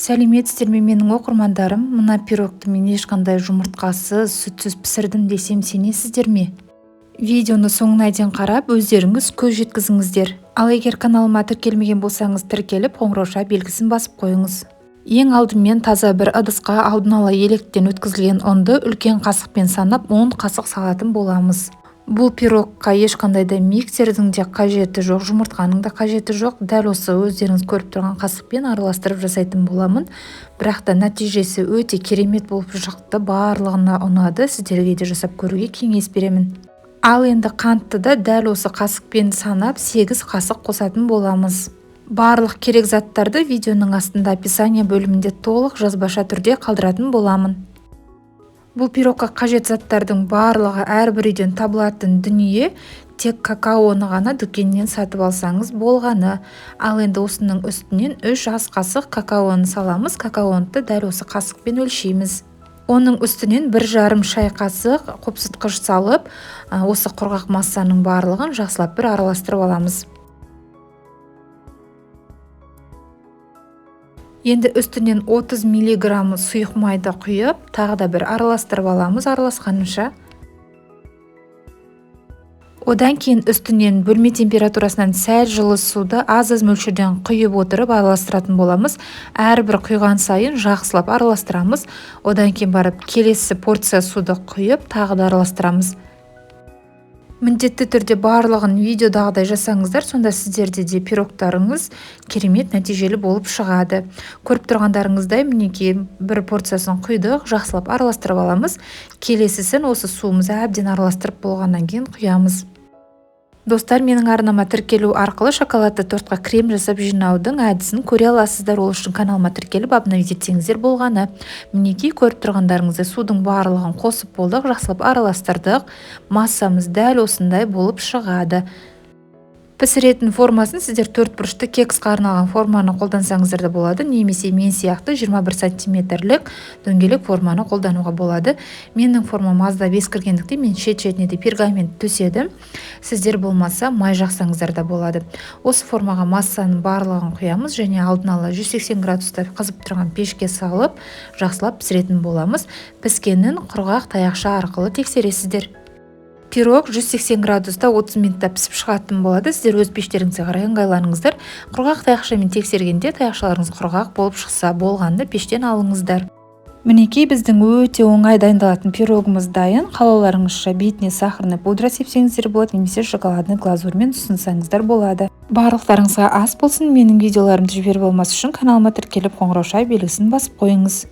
Сәлеметсіздер ме, менің оқырмандарым? Мына пирогты мен ешқандай жұмыртқасыз, сүтсіз пісірдім десем, сенесіздер ме? Видеоны соңына дейін қарап, өздеріңіз көз жеткізіңіздер. Ал егер каналыма тіркелмеген болсаңыз, тіркеліп, қоңырауша белгісін басып қойыңыз. Ең алдымен таза бір ыдысқа алдын ала електен өткізілген ұнды үлкен қасықпен санап 10 қасық салатын боламыз. Бұл пирогқа ешқандай да миксердің де қажеті жоқ, жұмыртқаның да қажеті жоқ. Дәл осы өздеріңіз көріп тұрған қасықпен араластырып жасайтын боламын. Бірақ та нәтижесі өте керемет болып шықты, барлығына ұнады. Сіздерге де жасап көруге кеңес беремін. Ал енді қантты да дәл осы қасықпен санап 8 қасық қосатын боламыз. Барлық керек заттарды видеоның астында описание бөлімінде толық жазбаша түрде қалдыратын боламын. Бұл пирогқа қажет заттардың барлығы әрбір үйден табылатын дүние, тек какаоны ғана дүкеннен сатып алсаңыз болғаны. Ал енді осының үстінен 3 ас қасық какаоны саламыз. Какаоны дәл осы қасықпен өлшейміз. Оның үстінен 1,5 шай қасық қопсытқыш салып, осы құрғақ массаның барлығын жақсылап бір араластырып аламыз. Енді үстінен 30 миллиграмм сұйық майды құйып, тағы да бір араластырып аламыз араласқанынша. Одан кейін үстінен бөлме температурасынан сәл жылы суды аз-аз мөлшерден құйып отырып араластыратын боламыз. Әрбір құйған сайын жақсылап араластырамыз. Одан кейін барып келесі порция суды құйып, тағы да араластырамыз. Міндетті түрде барлығын видеодағыдай жасаңыздар, сонда сіздерде де пирогтарыңыз керемет нәтижелі болып шығады. Көріп тұрғандарыңыздай, мінекей бір порциясын құйдық, жақсылап араластырып аламыз. Келесісін осы суымызды әбден араластырып болғаннан кейін құямыз. Достар, менің арнама тіркелу арқылы шоколадты тортқа крем жасап жинаудың әдісін көре аласыздар. Ол үшін каналыма тіркеліп, обновить етсеңіздер болғаны. Мінекей көріп тұрғандарыңыздай судың барлығын қосып болдық, жақсылап араластырдық. Массамыз дәл осындай болып шығады. Пісіретін формасын сіздер төрт бұрышты кексқа арналған форманы қолдансаңыздар да болады, немесе мен сияқты 21 сантиметрлік дөңгелек форманы қолдануға болады. Менің формам аздап ескіргендіктен мен шет-шетіне де пергамент төседім. Сіздер болмаса май жақсаңыздар да болады. Осы формаға массаның барлығын құямыз және алдын ала 180 градуста қызып тұрған пешке салып, жақсылап пісіретін боламыз. Піскенін құрғақ таяқша арқылы тексересіздер. Пирог 180 градуста 30 минутта пісіп шығатын болады. Сіздер өз пештеріңізге қарай ыңғайланыңыздар. Құрғақ таяқшамен тексергенде таяқшаларыңыз құрғақ болып шықса болғанды пештен алыңыздар. Мінекей біздің өте оңай дайындалатын пирогымыз дайын. Қалауларыңызша бетіне сахарный пудра сепсеңіздер болады, немесе шоколадный глазурьмен ұсынсаңыздар болады. Барлықтарыңызға ас болсын. Менің видеоларымды жіберіп алмас үшін каналыма тіркеліп, қоңырауша белгісін басып қойыңыз.